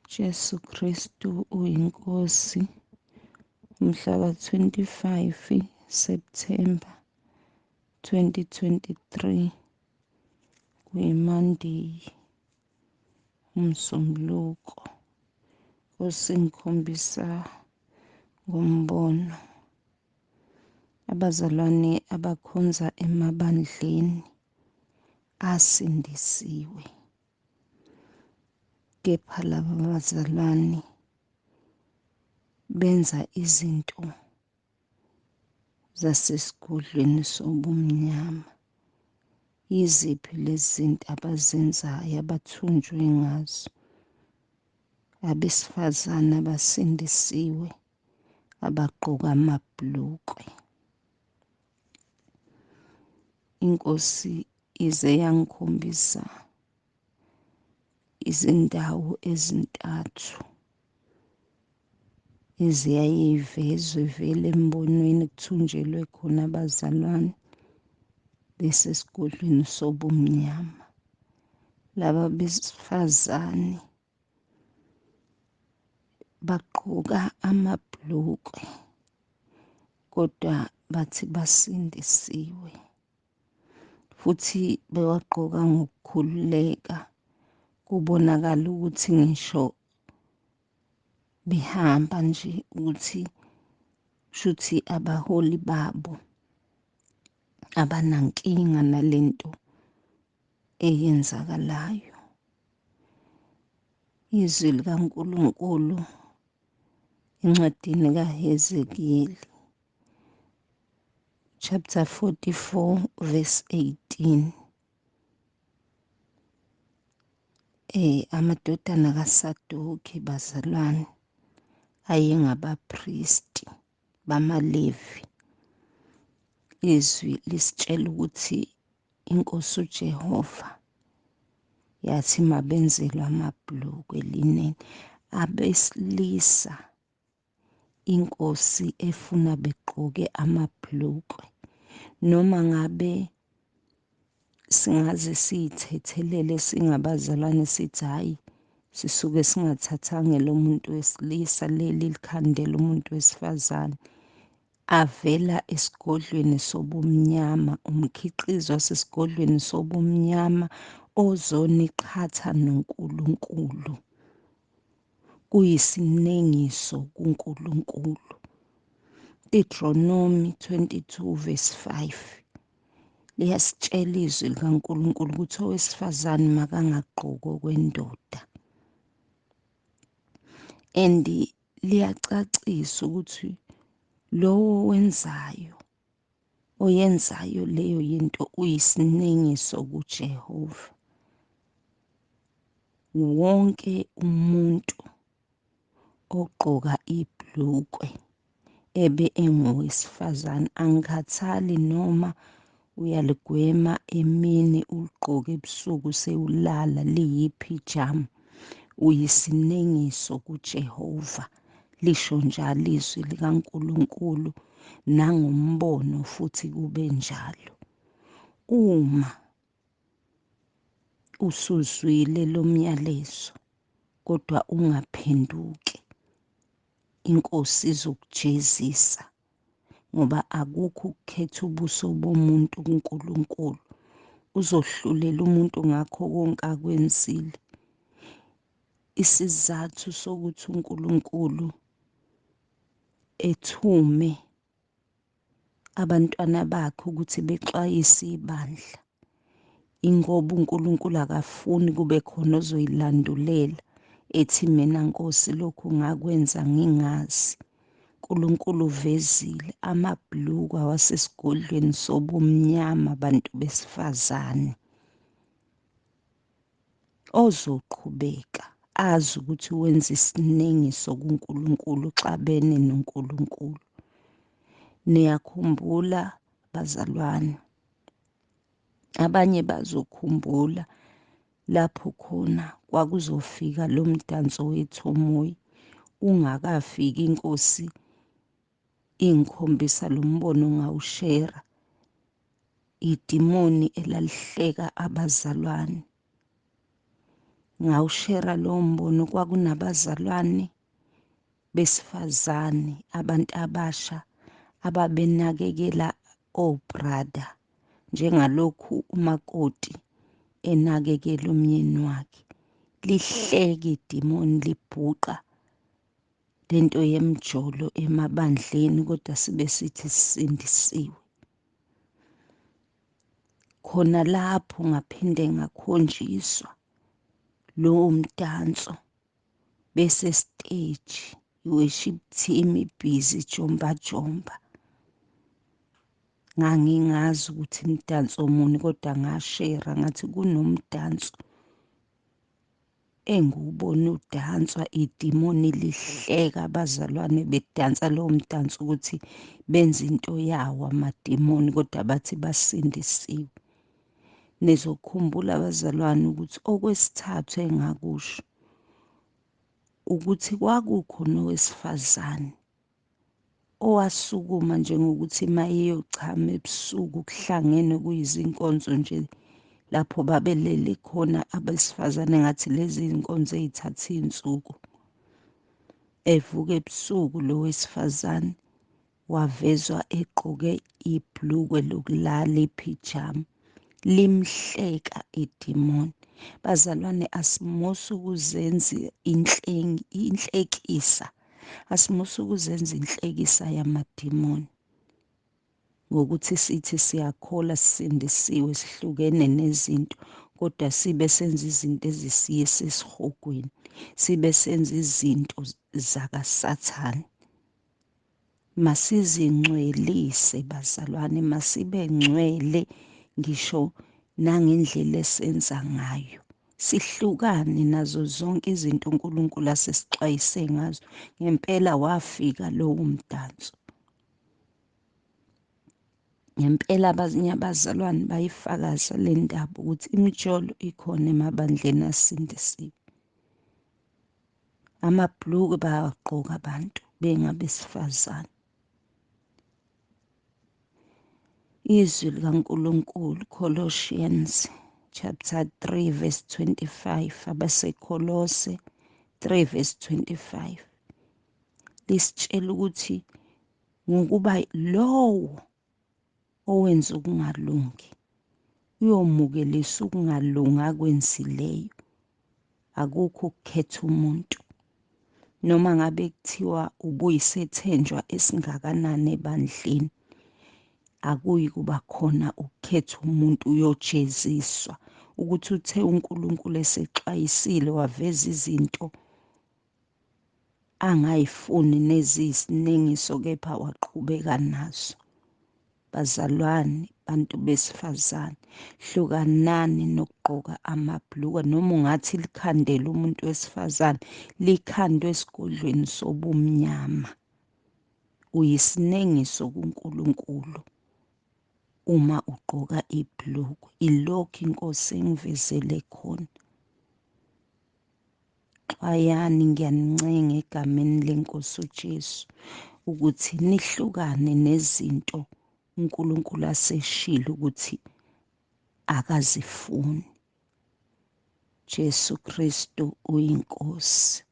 Jesu Kristu uyiNkosi. Mhla ka-25 September 2023 kuyiMandeyi, uMsombuluko. Nkosi ngikhombisa ngombono abazalwane abakhonza emabandleni asindisiwe, kepha laba bazalwane benza izinto zasesigodlweni sobumnyama. Yiziphi lezi zinto abazenzayo abathunjwe ngazo? Abesifazane abasindisiwe abagqoka amabhlukwe. Inkosi ize yangikhombisa izindawo ezintathu eziyaye ivezwe vele embonweni kuthunjelwe khona abazalwane besesigodlweni sobumnyama. Laba besifazane bagqoka amabhlukwe kodwa bathi basindisiwe, futhi bewagqoka ngokukhululeka, kubonakala ukuthi ngisho behamba nje ukuthi shuthi abaholi babo abanankinga nalento eyenzakalayo. Izwi likaNkulunkulu encwadini kaHezekiyeli chapter 44 verse 18, amadodana kaSadoki bazalwane ayengabapristi bamaLevi. Izwi lisitshela ukuthi inkosi uJehova yathi mabenzelwe amabhlukwe lineni. Abesilisa inkosi efuna begqoke amabhlukwe, noma ngabe singaze siyithethelele singabazalwane sithi hhayi sisuke singathathanga lo muntu wesilisa, leli likhandela umuntu wesifazane, avela esigodlweni sobumnyama, umkhiqizo wasesigodlweni sobumnyama ozoniqhatha noNkulunkulu. Kuyisinengiso kuNkulunkulu. Deuteronomy 22 verse 5 liyasitshela izwi likaNkulunkulu ukuthi owesifazane makangagqoki okwendoda, and liyacacisa ukuthi lowo owenzayo oyenzayo leyo yinto uyisinengiso kuJehova. Wonke umuntu ogqoka ibhlukwe ebe engowesifazane, angikhathali noma uyaligwema emini uligqoke ebusuku sewulala liyiphijama, uyisinengiso kuJehova. Lisho njalo izwi likaNkulunkulu nangombono futhi kube njalo. Uma usuzwile lo myalezo kodwa ungaphenduki, inkosi izokujezisa, ngoba akukho ukukhetha ubuso bomuntu kuNkulunkulu. Uzohlulela umuntu ngakho konke akwenzile. Isizathu sokuthi uNkulunkulu ethume abantwana bakhe ukuthi bexwayise ibandla, ingoba uNkulunkulu akafuni kube khona ozoyilandulela ethi mina Nkosi lokhu ngakwenza ngingazi. uNkulunkulu uvezile amabhluku awasesigodlweni sobumnyama bantu besifazane, ozoqhubeka azi ukuthi wenza isinengiso kuNkulunkulu, uxabene noNkulunkulu. Niyakhumbula bazalwane, abanye bazokhumbula lapho khona kwakuzofika lo mdanso wethomoyi ungakafiki inkosi ingikhombisa lo mbono ngawushera, idimoni elalihleka abazalwane. Ngawushera lowo mbono, kwakunabazalwane besifazane, abantu abasha ababenakekela o-brother njengalokhu umakoti enakekela umyeni wakhe. Lihleke idimoni libhuqa lento yemjolo emabandleni, kodwa sibe sithi sisindisiwe. Khona lapho ngaphinde ngakhonjiswa lowo mdanso bese stage, i-worship team ibhizi jomba jomba. Ngangingazi ukuthi imdanso muni, kodwa ngashera ngathi kunomdanso engiwubona udanswa, idimoni lihleka, abazalwane bedansa lowo mdanso ukuthi benza into yawo amadimoni, kodwa bathi basindisiwe. Nizokhumbula abazalwane ukuthi okwesithathu engakusho ukuthi kwakukhona owesifazane owasukuma njengokuthi mayeyochama ebusuku, kuhlangene kuyizinkonzo nje lapho babelele khona abesifazane, ngathi lezi zinkonzo ey'thatha iy'nsuku. Evuka ebusuku lo wesifazane wavezwa egqoke ibhlukwe lokulala, iphijama, limhleka idimoni. Bazalwane, asimuse ukuzenza inhlekisa, asimuse ukuzenza inhlekisa yamadimoni ngokuthi sithi siyakholwa, sisindisiwe, sihlukene nezinto, kodwa sibe senza izinto ezisiyisa esihogweni, sibe senza izinto zakaSathane. Masizingcwelise bazalwane, masibe ngcwele ngisho nangendlela esenza ngayo, sihlukane nazo zonke izinto uNkulunkulu asesixwayise ngazo. Ngempela wafika lowo mdanso. Ngempela abanye abazalwane bayifakaza le ndaba ukuthi imijolo ikhona emabandleni asindisiwe. Amabhulukwe bayawagqoka abantu bengabesifazane. Izwi likaNkulunkulu, Colossians chapter 3 verse 25, abaseKolose 3 verse 25, lisitshela ukuthi ngokuba lowo owenza ukungalungi uyomukelisa ukungalungi akwenzileyo. Akukho ukukhetha umuntu, noma ngabe kuthiwa ubuyisethenjwa esingakanani ebandleni, akuyi kuba khona ukukhetha umuntu, uyojeziswa. Ukuthi uthe uNkulunkulu esexwayisile waveza izinto angayifuni neziyisinengiso, kepha waqhubeka nazo. Bazalwane, bantu besifazane, hlukanani nokugqoka amabhulukwe, noma ungathi likhandele umuntu wesifazane, likhandwe esigodlweni sobumnyama. Uyisinengiso kuNkulunkulu uma ugqoka ibhulukwe. Ilokhu inkosi engivezele khona. Xwayani, ngiyanincenga egameni lenkosi uJesu ukuthi nihlukane nezinto uNkulunkulu aseshilo ukuthi akazifuni. Jesu Kristu uyinkosi.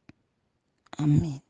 Amen.